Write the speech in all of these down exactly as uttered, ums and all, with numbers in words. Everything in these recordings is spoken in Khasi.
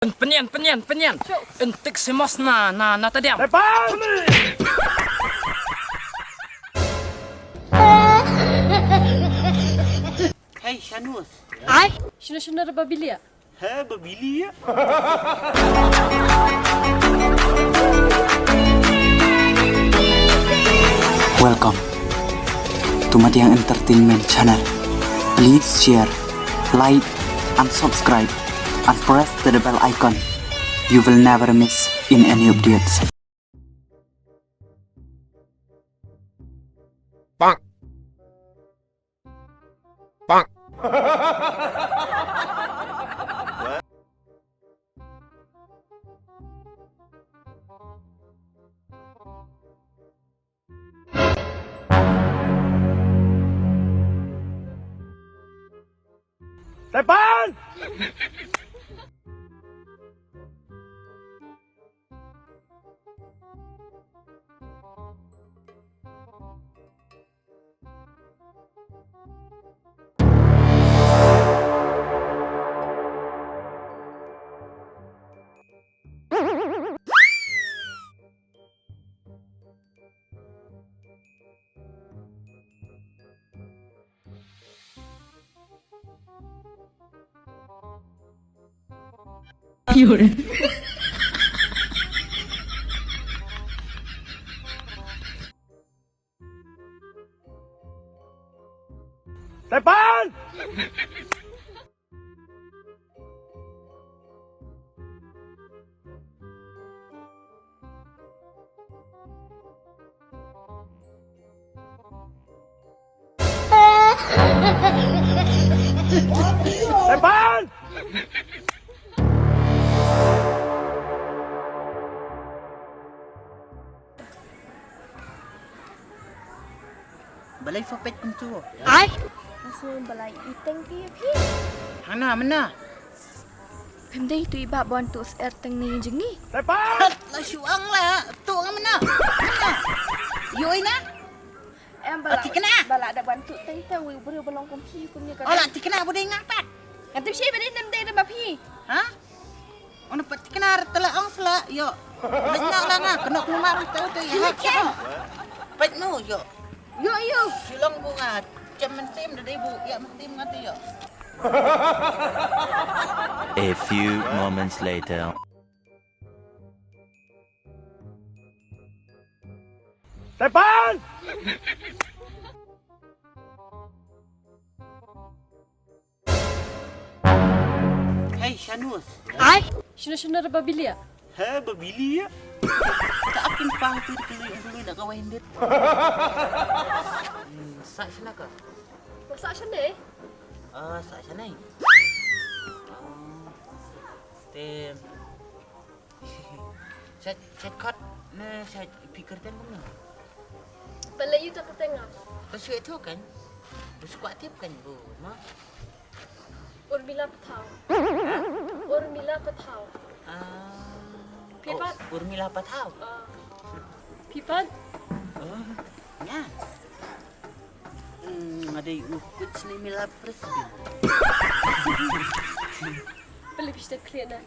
Pynïan, pynïan, pynïan. Shu. Yn tik si mos na, na, na tadiam. Hey, Shanus. Ai? Shino, shino da babilia? He, babilia? Welcome to Madiang Entertainment Channel. Please share, like, and subscribe, and press the bell icon. You will never miss in any updates. Bang. Bang. Setan! Setan! Setan! Balei pha peit kumtu? Ai. Nga sngew balei i teng ti ïa phi. Hana mynna? Phim dei tu i Bah ba wan tuh syiar teng ni jong ngi. Pat la shu ong la tuh nga mynna. Mynna. Ïoh i na? Em ba la. Ati kena. Ba la da wan tuh teng teng wei u briew ba long kum phi kum ni ka. Oh la ati kena ba dei nga pat. Kan tip shi ba dei nem dei da ba phi. Ha? Ona pat kena tela ong sela ïoh. Lek na la nga kena kumar tu tu ïa. Pat no ïoh. Ïoh ïoh. Shilong bu nga chem men sim da dei bu ïa men sim nga tu ïoh. A few moments later. Tepan! Hei, Shanus. Ai, shano shano da babilia? He, babilia? Ka ap kin pang tu kuli kuli na ka wai ndit. Hmm, sa shana ka? Sa shana eh? Ah, sa shana eh. Ah, tem. Sa, sa kot ne sa pikir ten kumno? Pala yu ta kateng ah. Ka sui tu kan? Ka sui tip kan bu, ma? Urmila Pathaw. Urmila Pathaw. Ah. Pipat. Oh, Urmila Pathaw. Ah. Pipat. Oh, nya. Hmm, ada u kuch ni mila presbi. Pala pista kliat na.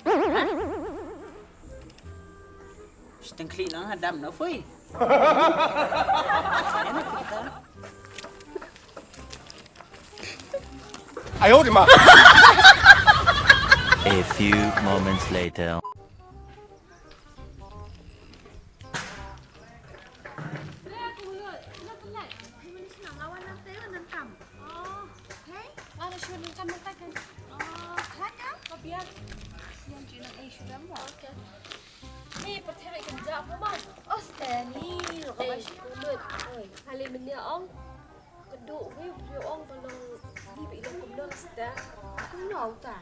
Shteng khlieh nang hadam na phui. Ayo di ma. A few moments later. Hey, nga la shu nang kam nang takan. Oh, hana? Ka biang. Yang ji nang ei shu dam ba. Okay. Ni, perthe kan ja apa man? Oh, Stanley, lo ka ba shu. Oi, hali menia ong. Kedu wi bri ong balong ni bi lo kumno sta. Kumno ta?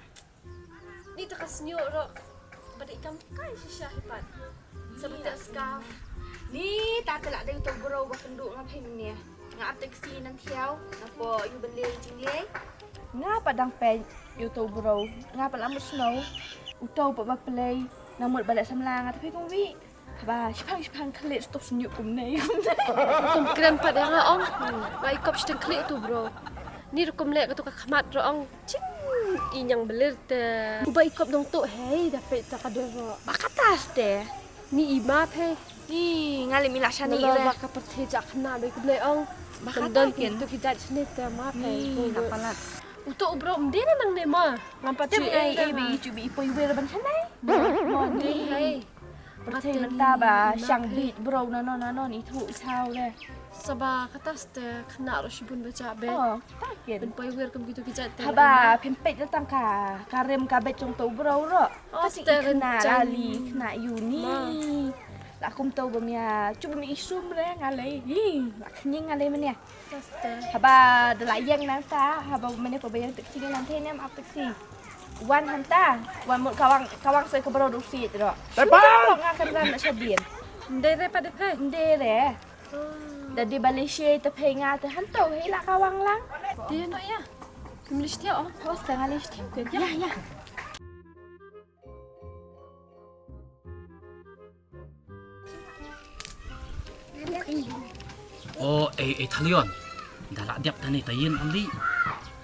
Ni ta ka snyo ro. Bad i kam kai shisha hipat. Sa bynta scarf. Ni ta te la dei to bro ba kynduh nga phin ne. Nga ap taxi nang thiaw, nga po yu bynle jingle. Nga pa dang peit yu to bro, nga pa la mut snow. U to pa ba play, nang mut ba leh samla nga ta phi kong wi. Ba shipang shipang khleh stok snyu kumne kumne. Kum krem pa dang ong. Ba i kop shteng khleh to bro. Ni rukum leh ka to ka khmat ro ong. Ching. I ñiang belir te. Uba i kop dong tu hei da peit ta ka dor ro. Ba ka tas te. Ni i ma phe. Ni nga le mi la shani. Ngalo re. Ba ka pyrthei ja khna be kumne ong. Ba ka don kin tu ki jat shne te ma phe. Ni na palat. Uto u bro mde na nang ne ma. Ngam pat. Chu ei ei bi chu bi i poi wer ban shane. Ma de hei. Pyrthei mynta ba shang bit bro na non na non i thu i saw le. Saba kata ste khna ro shibun ba ja be. Oh, ta kin. Pyn poi wer kum kitu ki jat te. Haba pyn peit na tang ka ka rem ka bet jong to bro ro. Oh, ta ste khna rali khna uni. La kum to ba mia chu ba mi isum re nga le. Hi, la khni nga le mene. Haba da la ïeng nangta, haba mane pa ba ïeng taxi ngan the nem ap taxi. Wan hanta, wan mut kawang kawang sai ka bro du fit ro. Tepan! Shu nga kan ran na shadien. Ndere pa de phe. Ndere. Da di Malaysia te phe nga te hanto hei la kawang lang. Dia no ya. Kim list ya oh. Hos ta nga list ya. Ya ya. O ei ei Thalion. Da la diap tane ta yin ali.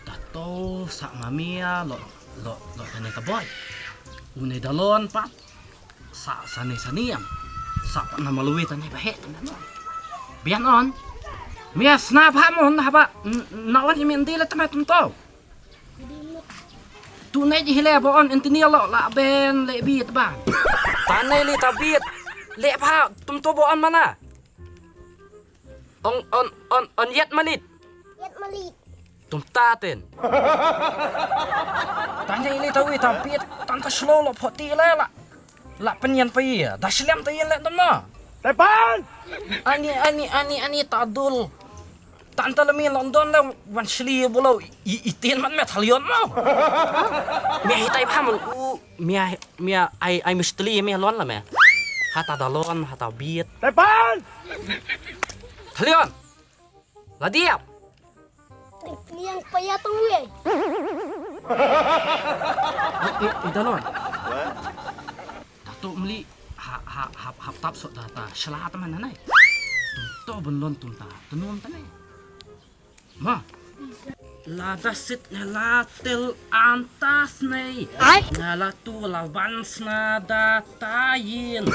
Ta to sa mamia lo lo lo tane ta boy. Une dalon pat. Sa sane sane am. Sa na malui tane ba he tane no. Bian on. Mia sna pha mon haba. Na wan imi ndi le tame tum to. Tu ne ji hile bo on engineer lo la ben le bit ban. Ta ne li ta bit. Le pha tum to bo on mana. On on on on yet malit. Yet malit. Tum ta ten. Ta ne li ta wi ta bit tan ta slow lo pho ti le la. La penyan pa iya. Da shlem ta yin le tum no. Tepan. Ani ani ani ani ta dul. Tanta lami London le wan shli bulo i i tin man me Thalion mo. Me hitai pha man u me me ai ai mistli me lon la me. Hata dalon hata biet. Tepan. Thalion. La diap. Niang paya tong we. I dalon. Datuk meli ha ha ha ha tap sok data shla ta man nai. Tum to ben lon tum ta. Tenum ta nai. Ma. Lada sit ne la til antas nei. Ai. Ne la tu la van sna da ta yin.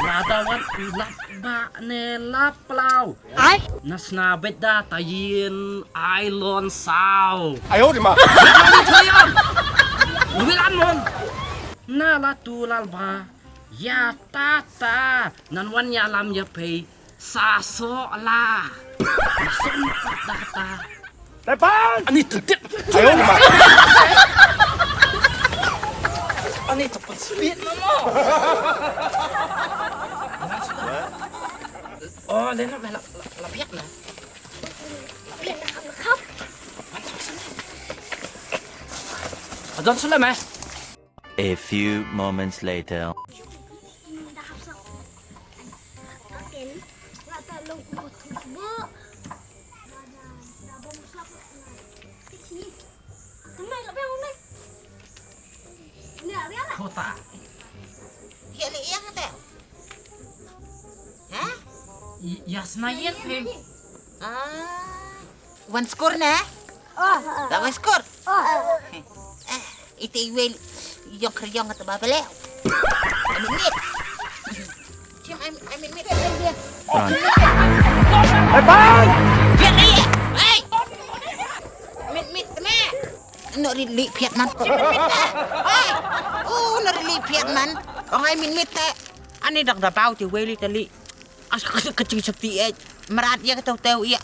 Lada wan u lap ba ne lap plau. Ai. Na sna bet da ta yin ai lon sau. Ai ho di ma. Wilan mon. Na la tu lal ba. Ya ta ta. Nan wan ya lam ya pei. Sa so la. Sa so la. Tepan! Ani tetet. Ayo ma. Ani tepan sweet mama. Oh, lena la la la piak na. Adon sule me. A few moments later. Kota. Ïa li ïa kata. Ha? Ïa sna ïa phi. Ah. Wan skur ne? Oh. La wan skur. Oh. Eh, ite iwel yong kri yong ta babale. Amit mit. Tim amit mit. Run. Hey, bye. Piat ni. Hey. Mit mit me. No ri li piat man. Hey. Oh, no ri li piat man. Ong ai mit mit te. Ani dak da bau ti weli te li. As ka ka ching chapti eh. Marat ya ka tau tau ya.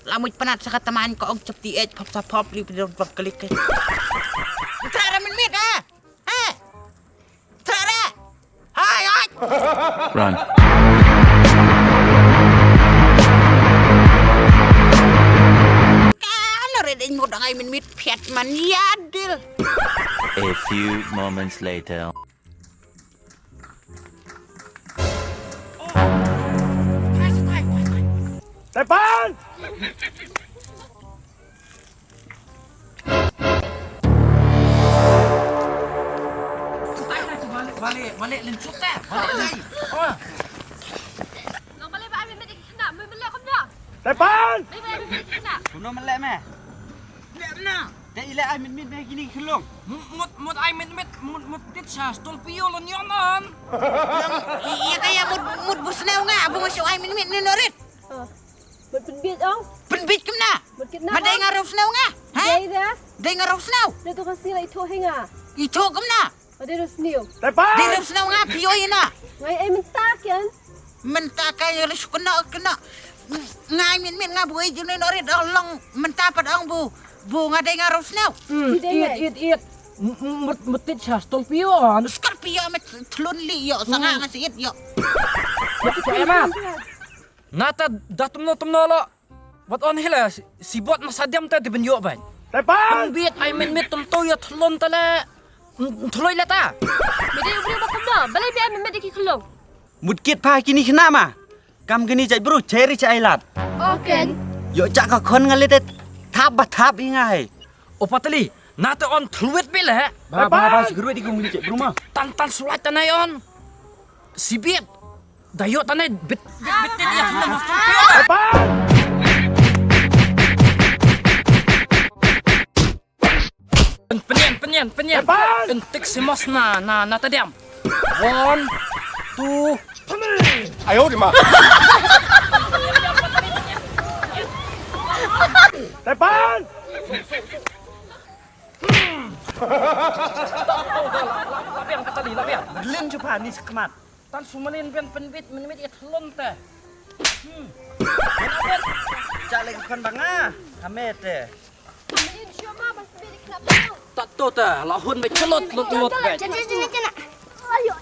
Lamuj panat sa ka taman ko ong chapti eh pop sa pop li pidong pop klik. Tra ra mit mit ah. Eh. Tra ra. Hai hai. Run. Kan re ding mo dang ai mit mit piat man ya dil. A few moments later. Tepan! Balik, balik, balik, lencut, eh. Balik, balik. Long balik, balik, balik, kena, balik, balik, kena. Tepan! Balik, balik, balik, kena. Kumno melek me? Melek mena? Te i la ai mynmiet bad kine ki khyllung. Mut, mut ai mynmiet, mut, mut tit sha stol pio lon yon an. Ïa ka ïa mut, mut bu sniew nga, bu nga shu ai mynmiet ne norit. Ah. Mut pynbiej ong. Pynbiej kumna. Mut kit na. Ma dei nga ruh sniew nga. Ha? Dei da. Dei nga ruh sniew. Dei tu ka sniew i tu hinga. I tu kumna. Ma dei ruh sniew. Dei ruh sniew nga pio ina. Ngai ai mynta ken. Mynta ka ïa ruh kena kena. Ngai mynmiet nga bu ai juni norit ong long mynta pat ong bu. Bu nga dei nga ruh sniew. Hmm, it, it, it. Mut, mut tit sha stol pio an. Scorpio met thlun li yo, sanga nga siit yo. Mut tit sha ma. Na ta da tumno tumno lo. Wat on hila si bot ma sa diam ta di ben yo ban. Tepan. Pynbiet ai mynmiet tum to yo thlon ta le. Thloi la ta. Mede ubri ba kumno. Balai bi ai mynmiet ki khlong. Mut kit pha kini khna ma. Kam kini jai bru cheri chai lat. Oken. Yo chak ka khon nga le te thap ba thap i nga hai. O patali, na te on thluit bi le. Ba ba ba sgru di kum li chai bru ma. Tan tan sulat ta nai on. Sibiet. Dayo tane bit bit bit bit ya. Penyen penyen penyen. Entik si mos na na na tadiam. One, two, three. Ayo di ma. Tepan. Labiang kata di labiang. Berlin cuba ni sekmat. Tan sumalin bian penbit menbit ya telon teh. Hmm. Cak lagi kon banga. Ame teh. Sumalin siapa bas bit kenapa? Tak to teh, lahun be celot lot lot be. Cina cina cina. Ayo.